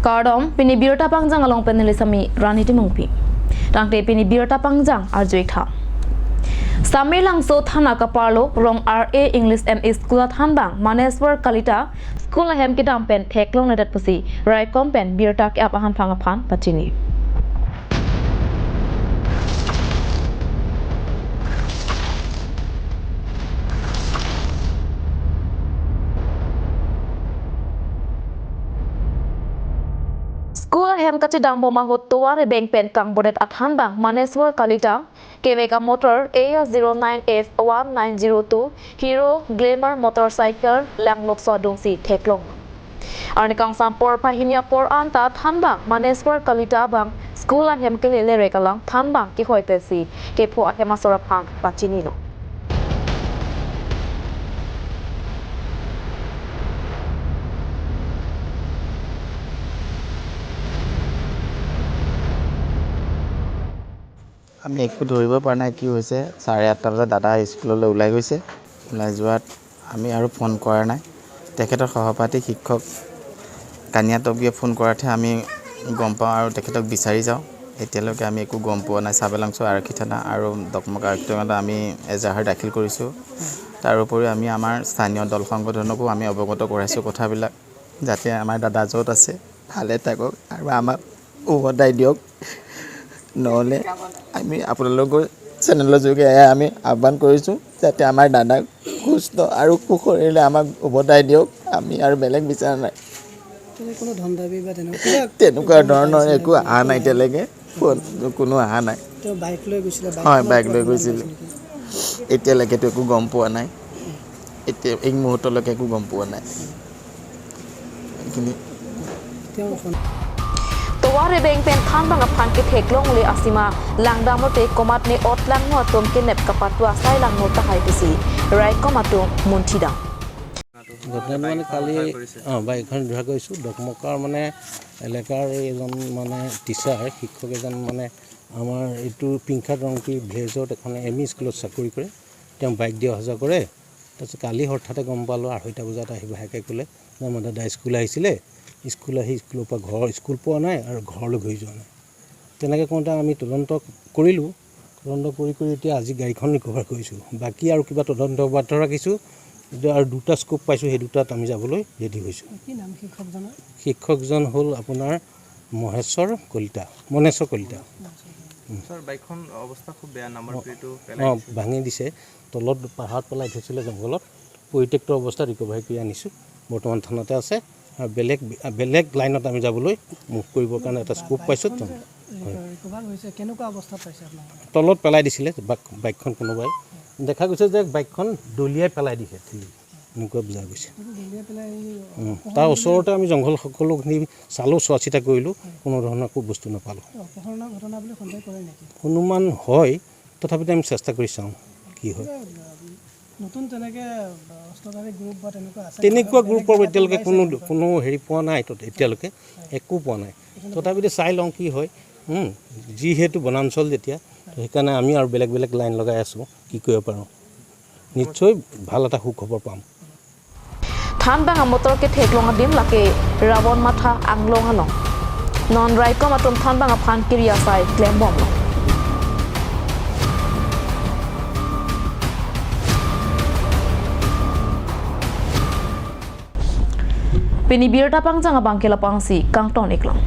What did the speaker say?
Kardom pini birta pangjang along penele sami raniti mungpi. Tangte pini birta pangjang arjui tha. Samir Langso Thana Kaparlo Rong RA English M School Thanbang Maneswar Kalita School hem kidam pen theklong ledat pusi Raikom pen birta ke apahan phangapan pachini. School hem kachi dang boma ho toar bank pen kang bonet athan bang Maneswar Kalita Kemeka motor AR09F1902 Hero Glamour motorcycle lang lok so dong si theklong. Arni kang sam por pahinya por anta than bang Maneswar Kalita bang school an hem kele le rekalang than bang ki hoi pe si ke pho hema sora phang pachini no. আমি একো ধৰিব পৰা নাই কি হৈছে। 8:30 বজাত দাদা স্কুললৈ ওলাই গৈছে। ওলাই যোৱাত আমি আৰু ফোন কৰা নাই। তেখেতৰ সহপাঠী শিক্ষক কানিয়া টগীয়ে ফোন কৰাতহে আমি গম পাওঁ আৰু তেখেতক বিচাৰি যাওঁ। এতিয়ালৈকে আমি একো গম পোৱা নাই। চাবেলাংছ আৰক্ষী থানা আৰু ডকমকা আৰক্ষী থানাত আমি এজাহাৰ দাখিল কৰিছোঁ। তাৰোপৰি আমি আমাৰ স্থানীয় দল সংগঠনকো আমি অৱগত কৰাইছোঁ কথাবিলাক, যাতে আমাৰ দাদা য'ত আছে ভালে থাকক আৰু আমাক উভতাই দিয়ক। নহ'লে আমি আপোনালোকৰ চেনেলৰ যোগে এয়া আমি আহ্বান কৰিছোঁ যাতে আমাৰ দাদাক সুস্থ আৰু সুশৰীৰে আমাক উভতাই দিয়ক। আমি আৰু বেলেগ বিচৰা নাই। তেনেকুৱা ধৰণৰ একো অহা নাই এতিয়ালৈকে, ফোন কোনো অহা নাই। হয়, বাইক লৈ গৈছিলে। এতিয়ালৈকেতো একো গম পোৱা নাই। এতিয়া এই মুহূৰ্তলৈকে একো গম পোৱা নাই। এইখিনি Tawari beng pen than bang aphan ke theklong le asima langdamote komat ne ot lang no atom ke nep kapatwa sai lang no ta hai pisi rai komato munthida. ঘটনাটো মানে কালি বাইকখন উদ্ধাৰ কৰিছোঁ। ডকমকাৰ মানে এলেকাৰ এজন মানে টিচাৰ শিক্ষক এজন মানে আমাৰ এইটো পিংখাত ৰংপি ভিলেজত এখন এম ই স্কুলত চাকৰি কৰে। তেওঁ বাইক দি অহা যোৱা কৰে। তাৰপিছত কালি হঠাতে গম পালোঁ 2:30 বজাত আহি ভায়েকে ক'লে যে আমাৰ দাদা স্কুল আহিছিলে, স্কুল আহি স্কুলৰ পৰা ঘৰ স্কুল পোৱা নাই আৰু ঘৰলৈ ঘূৰি যোৱা নাই। তেনেকৈ কওঁতে আমি তদন্ত কৰিলোঁ। তদন্ত কৰি কৰি এতিয়া আজি গাড়ীখন ৰিকভাৰ কৰিছোঁ। বাকী আৰু কিবা তদন্ত অব্যাহত ৰাখিছোঁ। এতিয়া আৰু দুটা স্কোপ পাইছোঁ, সেই দুটাত আমি যাবলৈ ৰেডি হৈছোঁ। শিক্ষকজন হ'ল আপোনাৰ মহেশ্বৰ কলিতা, মনেশ্বৰ কলিতা। অঁ, ভাঙি দিছে, তলত পাহাৰত পেলাই থৈছিলে জংঘলত। পৰিত্যক্ত অৱস্থাত ৰিকভাৰী কৰি আনিছোঁ। বৰ্তমান থানাতে আছে। আৰু বেলেগ বেলেগ লাইনত আমি যাবলৈ মুভ কৰিবৰ কাৰণে এটা স্কোপ পাইছোঁ। তলত পেলাই দিছিলে বাইকখন কোনোবাই, দেখা গৈছে যে বাইকখন দলিয়াই পেলাই দিছে, এনেকুৱা বুজা গৈছে। তাৰ ওচৰতে আমি জংঘল সকলোখিনি চালোঁ, চোৱা চিতা কৰিলোঁ, কোনো ধৰণৰ একো বস্তু নাপালোঁ। অনুমান হয়, তথাপিতো আমি চেষ্টা কৰি চাওঁ কি হয়। তেনেকুৱা গ্ৰুপৰ এতিয়ালৈকে কোনো কোনো হেৰি পোৱা নাই, এতিয়ালৈকে একো পোৱা নাই। তথাপিতো চাই লওঁ কি হয়। যিহেতু বনাঞ্চল যেতিয়া, সেইকাৰণে আমি আৰু বেলেগ বেলেগ লাইন লগাই আছোঁ, কি কৰিব পাৰোঁ। নিশ্চয় ভাল এটা সুখবৰ পাম। Than bang motor ke theklong adim lake Ravan matha anglong along non raikom atom than bang phan kiria sai claim bom long. Pini birta pangjang abang kela pangsi kangton eklong.